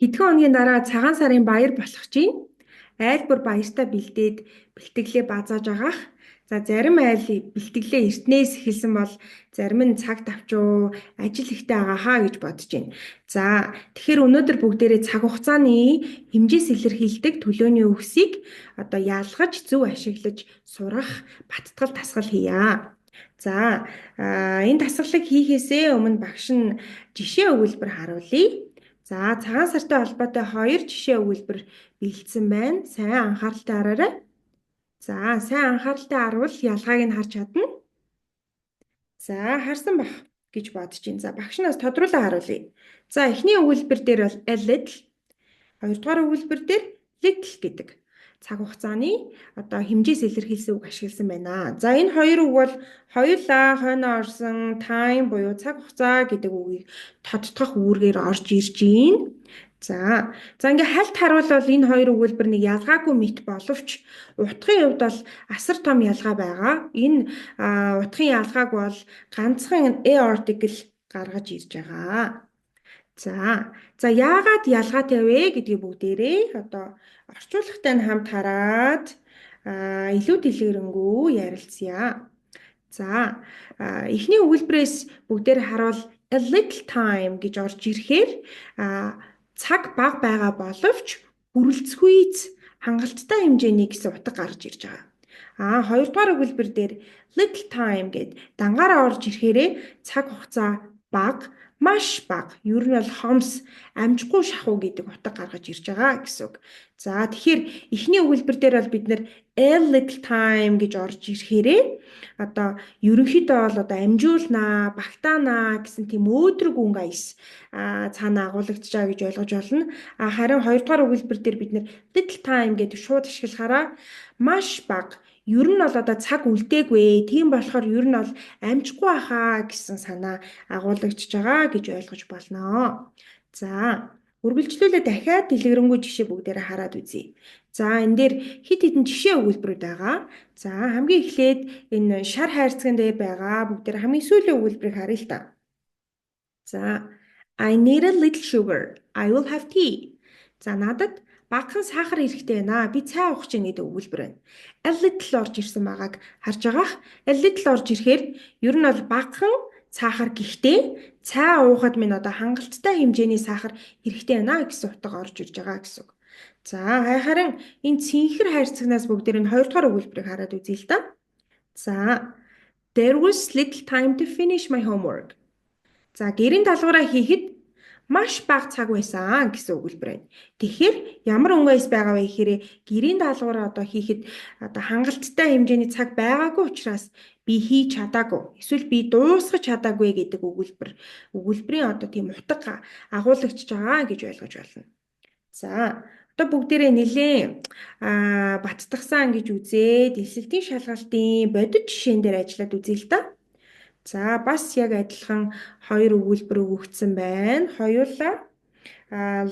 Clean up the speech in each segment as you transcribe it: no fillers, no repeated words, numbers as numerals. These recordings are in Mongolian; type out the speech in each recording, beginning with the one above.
Хэдхэн хоногийн дараа цагаан сарын баяр болох чинь айл бүр баяртай бэлдээд бэлтгэлээ базааж агаах. За, зарим айл бэлтгэлээ эртнээс эхэлсэн бол зарим нь цаг тавчуу, ажил ихтэй байгаа хаа гэж бодож байна. За, тэгэхээр өнөөдөр бүгдээрээ цаг хугацааны хэмжээс илэрхийлдэг төлөөний үгсийг одоо ялгаж, зөв ашиглаж сурах баттгал дасгал хийе. За, энэ дасгалыг хийхээсээ өмнө багш нь жишээ өгүүлбэр харуулъя. За, цагаан сартай холбоотой хоёр жишээ өгүүлбэр бэлдсэн байна. Сайн анхааралтай хараарай. За, сайн анхааралтай харвал ялгааг нь харж чадна. За, харсан байх гэж бодож байна. За, багш нас тодруулан харуулъя. За, эхний өгүүлбэр дээр бол a little, хоёрдугаар өгүүлбэр дээр little гэдэг цаг хугацааны одоо хэмжээс илэрхийлсэн үг ашигласан байна. За, энэ хоёр үг бол хоёулаа хойноо орсон time буюу цаг хугацаа гэдэг үгийг тодотгох үүргээр орж ирж байна. За, ингээ хальт харуул энэ хоёр өгүүлбэр нэг ялгаагүй мэт боловч утгын хувьд бол асар том ялгаа байгаа. Энэ утгын ялгааг бол ганцхан a article гаргаж ирж байгаа. За, яагаад ялгаатай вэ гэдгийг бүгдээрээ одоо орчуулгатай нь хамт хараад илүү дэлгэрэнгүй ярилцъя. За, эхний өгүүлбэрээс бүгдээр харуул a little time гэж орж ирэхээр цаг бага байгаа боловч хүрэлцэхүйц, хангалттай хэмжээний гэсэн утга гарч ирж байгаа. Хоёрдугаар өгүүлбэр дээр little time гээд дангаараа орж ирэхээрээ цаг хугацаа бага, маш бага, ер нь бол хомс, амжихгүй шахуу гэдэг утга гаргаж ирж байгаа гэсэн үг. За, тэгэхээр эхний өгүүлбэр дээр бол бид нар a little time гэж орж ирэхээрээ одоо ерөнхийдөө бол одоо амжуулнаа, багтаанаа гэсэн тийм өөдрөг өнгө аяс цаана агуулагдаж байгаа гэж ойлгож байна. Харин хоёрдугаар өгүүлбэр дээр бид нар little time гэдэг шууд ашиглахаараа маш бага, ер нь бол одоо цаг үлдээгүй. Тийм болохоор ер нь бол амжихгүй байхаа гэсэн санаа агуулагдаж байгаа гэж ойлгож болно. За, үргэлжлүүлээ дахиад дэлгэрэнгүй жишээ бүгдээрээ хараад үзье. За, энэ дээр хэд хэдэн жишээ өгүүлбэрүүд байгаа. За, хамгийн эхлээд энэ шар хайрцаган дээр байгаа бүгдээр хамгийн сүүлийн өгүүлбэрийг харъя л та. За, I need a little sugar. I will have tea. За, надад багахан сахар хэрэгтэй байна. Би цай уух чинь гэдэг өгүүлбэр байна. A little орж ирсэн байгааг харж байгаах. A little орж ирэхээр ер нь бол багахан сахар, гэхдээ цай уухад минь одоо хангалттай хэмжээний сахар хэрэгтэй байна гэсэн утга орж ирж байгаа гэсэн үг. За, харин энэ цэнхэр хайрцагнаас бүгдээр энэ хоёрдугаар өгүүлбэрийг хараад үзье л да. За, there was little time to finish my homework. За, гэрийн даалгавраа хийхэд маш бага цаг байсан гэсэн өгүүлбэр байна. Тэгэхээр ямар өнгө аяс байгаа вэ гэхээр гэрийн даалгавраа одоо хийхэд одоо хангалттай хэмжээний цаг байгаагүй учраас би хийж чадаагүй, эсвэл би дуусгах чадаагүй гэдэг өгүүлбэрийн одоо тийм утга агуулагдаж байгаа гэж ойлгож байна. За, одоо бүгдээрээ нэлээн баттгасан гэж үзээд элсэлтийн шалгалтын бодит жишээн дээр ажиллаад үзье л да. За, бас яг адилхан хоёр өгүүлбэр өгөгдсөн байна. Хоёулаа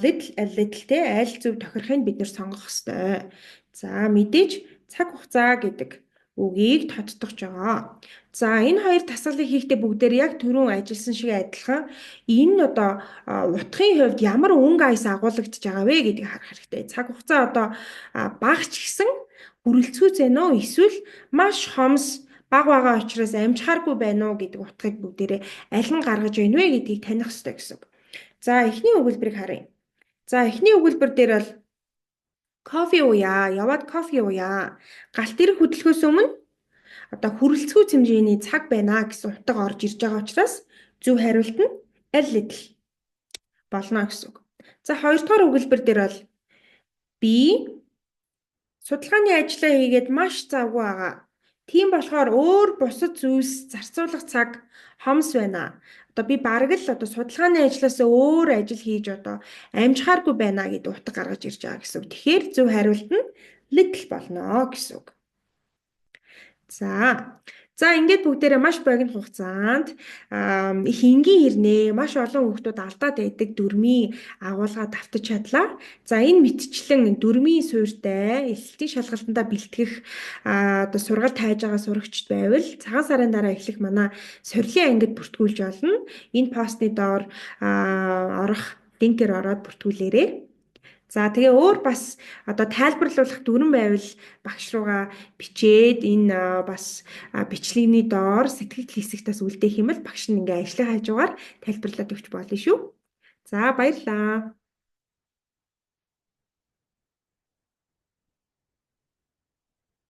little, a little те, аль зөв тохирохыг бид нар сонгох ёстой. За, мэдээж цаг хугацаа гэдэг үгийг тодотгож байгаа. За, энэ хоёр дасгалыг хийхдээ бүгдээр яг түрүүн ажилласан шиг адилхан энэ одоо утгын хувьд ямар өнгө аяс агуулагдаж байгаа вэ гэдгийг харах хэрэгтэй. Цаг хугацаа одоо бага ч гэсэн хүрэлцүүц байна уу, эсвэл маш хомс, бага байгаа учраас амжихааргүй байна уу гэдэг утгыг бүгдээрээ аль нь гаргаж байна вэ гэдгийг таних ёстой гэсэн үг. За, эхний өгүүлбэрийг харъя. За, эхний өгүүлбэр дээр бол кофе ууя, яваад кофе ууя. Галт тэрэг хөдлөхөөс өмнө одоо хүрэлцүүц хэмжээний цаг байна гэсэн утга орж ирж байгаа учраас зөв хариулт нь a little болно гэсэн үг. За, хоёрдугаар өгүүлбэр дээр бол би судалгааны ажлаа хийгээд маш завгүй байгаа. Тийм болохоор өөр бусад зүйлс зарцуулах цаг хомс байна. Одоо би бараг л одоо судалгааны ажлаас өөр ажил хийж одоо амжихааргүй байна гэдэг утга гаргаж ирж байгаа гэсэн үг. Тэгэхээр зөв хариулт нь little болно гэсэн үг. За, ингээд бүгдээрээ маш богино хугацаанд их энгийн хэрнээ маш олон хүүхдүүд алдаад байдаг дүрмийн агуулга давтаж чадлаа. За, энэ мэтчлэн дүрмийн суурьтай элсэлтийн шалгалтандаа бэлтгэх одоо сургалт хайж байгаа сурагчид байвал цагаан сарын дараа эхлэх манай сорилын ангид бүртгүүлж болно. Энэ постны доор орох Линкээр ороод бүртгүүлээрэй. За, тэгээ өөр бас одоо тайлбарлуулах дүрэм байвал багш руугаа бичээд энэ бас бичлэгний доор сэтгэгдэл хэсэгт бас үлдээх юм бол багш нь ингээ ажлын хажуугаар тайлбарлаад өгч болно шүү. За, баярлалаа.